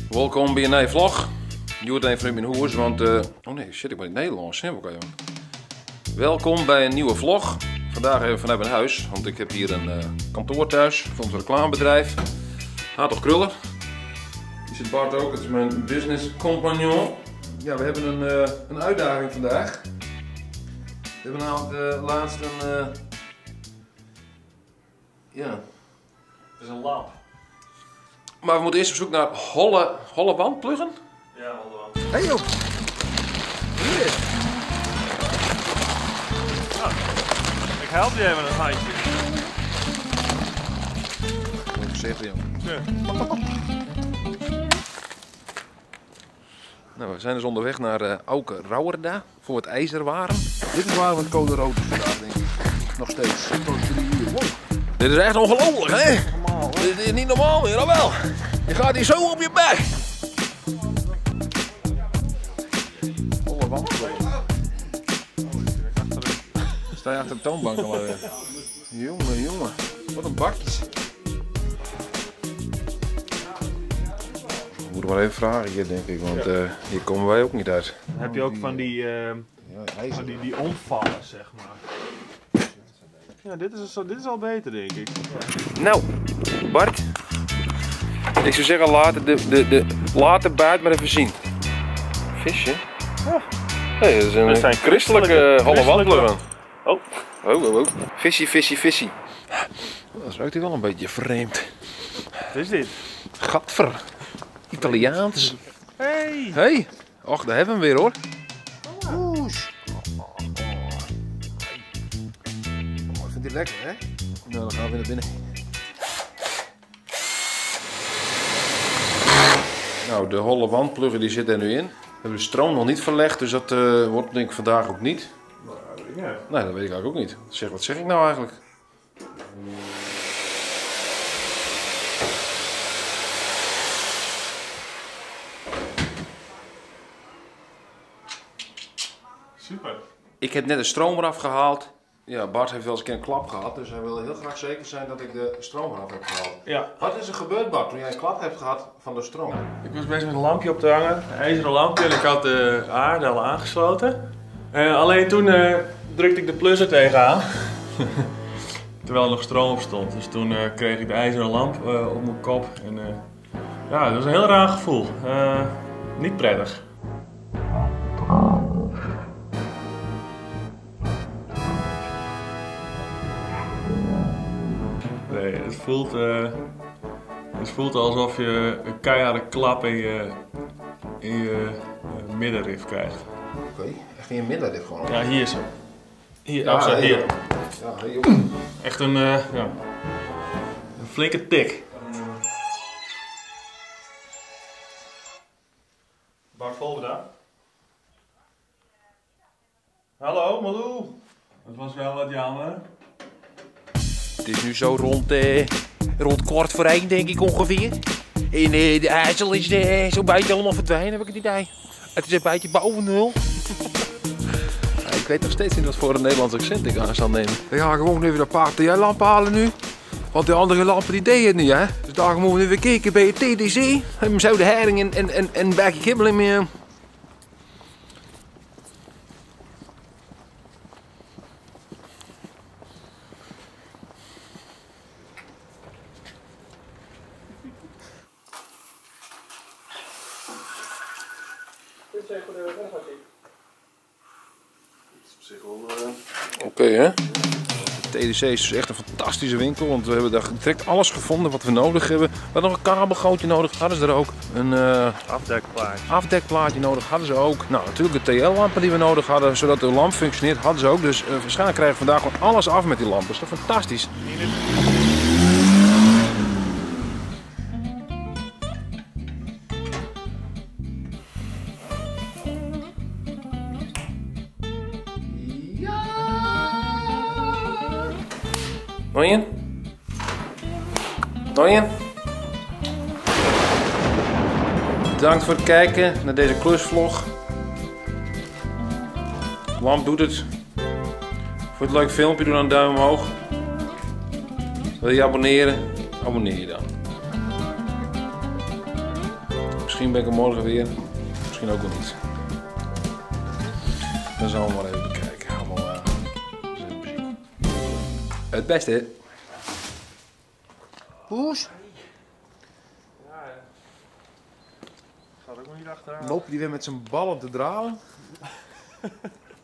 Wolkom by in nije vlog. Hjoed even fanút myn hûs, want... Eh, oh nee, shit, ik moat yn it Nederlânsk, hè? Welkom bij een nieuwe vlog. Vandaag even vanuit mijn huis, want ik heb hier een eh, kantoor thuis van ons reclamebedrijf. Hartog Krullen. Hier zit Bart ook, het is mijn business compagnon. Ja, we hebben een, eh, een uitdaging vandaag. We hebben namelijk laatst een... ja. Het is een lamp. Maar we moeten eerst op zoek naar holle, holle wandpluggen. Ja, holle wand. Hey joh! Hier! Ah, ik help je even een handje. Voorzichtig jongen. Ja. Nou, we zijn dus onderweg naar uh, Auke Rauwerda voor het ijzerwaren. Dit is waar we het code rood is vandaag, denk ik. Nog steeds. Tot 3 uur. Wow. Dit is echt ongelooflijk, hè? Normaal, hè? Dit is niet normaal meer, wel. Je gaat hier zo op je bek. Holle wandpluggen. Sta je achter de toonbank al weer? Jongen, jongen. Wat een bakjes. We moeten maar even vragen hier, denk ik, want Ja. hier komen wij ook niet uit. Dan heb je ook van die, Ja, ijzer. van die omvallen, zeg maar. Ja, dit is al beter, denk ik. Nou, Bart. Ik zou zeggen, laat de buit maar even zien. Visje? Ja. Hey, dat is een Dat zijn christelijke christelijke holle wandpluggen. Oh. Oh, oh, oh. Visje, visje, visje. Dat ruikt hier wel een beetje vreemd. Wat is dit? Gadver. Italiaans. Hey! Hey. Och, daar hebben we hem weer hoor. Oes. Oh, ik vind die lekker, hè? Nou, dan gaan we weer naar binnen. Nou, de holle wandpluggen die zit er nu in. We hebben de stroom nog niet verlegd, dus dat wordt denk ik vandaag ook niet. Ja. Nee, dat weet ik eigenlijk ook niet. Zeg, wat zeg ik nou eigenlijk? Super. Ik heb net de stroom eraf gehaald. Ja, Bart heeft wel eens een keer een klap gehad, dus hij wil heel graag zeker zijn dat ik de stroom eraf heb gehaald. Ja. Wat is er gebeurd, Bart, toen jij een klap hebt gehad van de stroom? Ik was bezig met een lampje op te hangen, een ijzeren lampje, en ik had de aarde al aangesloten. Alleen toen drukte ik de plus er tegenaan, terwijl er nog stroom op stond. Dus toen kreeg ik de ijzeren lamp op mijn kop. En, ja, dat was een heel raar gevoel. Niet prettig. Nee, het voelt alsof je een keiharde klap in je middenrif krijgt. Oké, echt in je middenrif gewoon? Ja, hier zo. Hier, Ja, oh, zo, hey, hier. joh. Ja, hey, joh. Echt ja, een flinke tik. Bart Volbeda. Hallo Malou. Dat was wel wat jammer. Het is nu zo rond 12:45, denk ik ongeveer. En de IJssel is zo'n beetje allemaal verdwenen, heb ik het idee. Het is een beetje boven nul. Ja, ik weet nog steeds niet wat voor een Nederlands accent ik aan zal nemen. We gaan gewoon even een paar TL-lampen halen nu. Want de andere lampen die deden het niet, hè. Dus daar moeten we even kijken bij het TDC. En zo de haring en een bakje kibbeling meer. Oké, hè? De TDC is dus echt een fantastische winkel, want we hebben daar direct alles gevonden wat we nodig hebben. We hadden nog een kabelgootje nodig, hadden ze er ook. Een afdekplaatje. afdekplaatje nodig, hadden ze ook. Nou, natuurlijk de TL-lampen die we nodig hadden, zodat de lamp functioneert, hadden ze ook. Dus waarschijnlijk krijgen we vandaag gewoon alles af met die lampen. Dat is toch fantastisch? Nog één? Nog één? Bedankt voor het kijken naar deze klusvlog. Lamp doet het. Voor het leuk filmpje, doe dan een duim omhoog. Wil je abonneren? Abonneer je dan. Misschien ben ik er morgen weer. Misschien ook wel niet. Dan zullen we maar even bekijken. Allemaal even bezien. Het beste. Poes? Ja, gaat ook nog niet achteraan. Loopt hij weer met zijn ballen te dralen?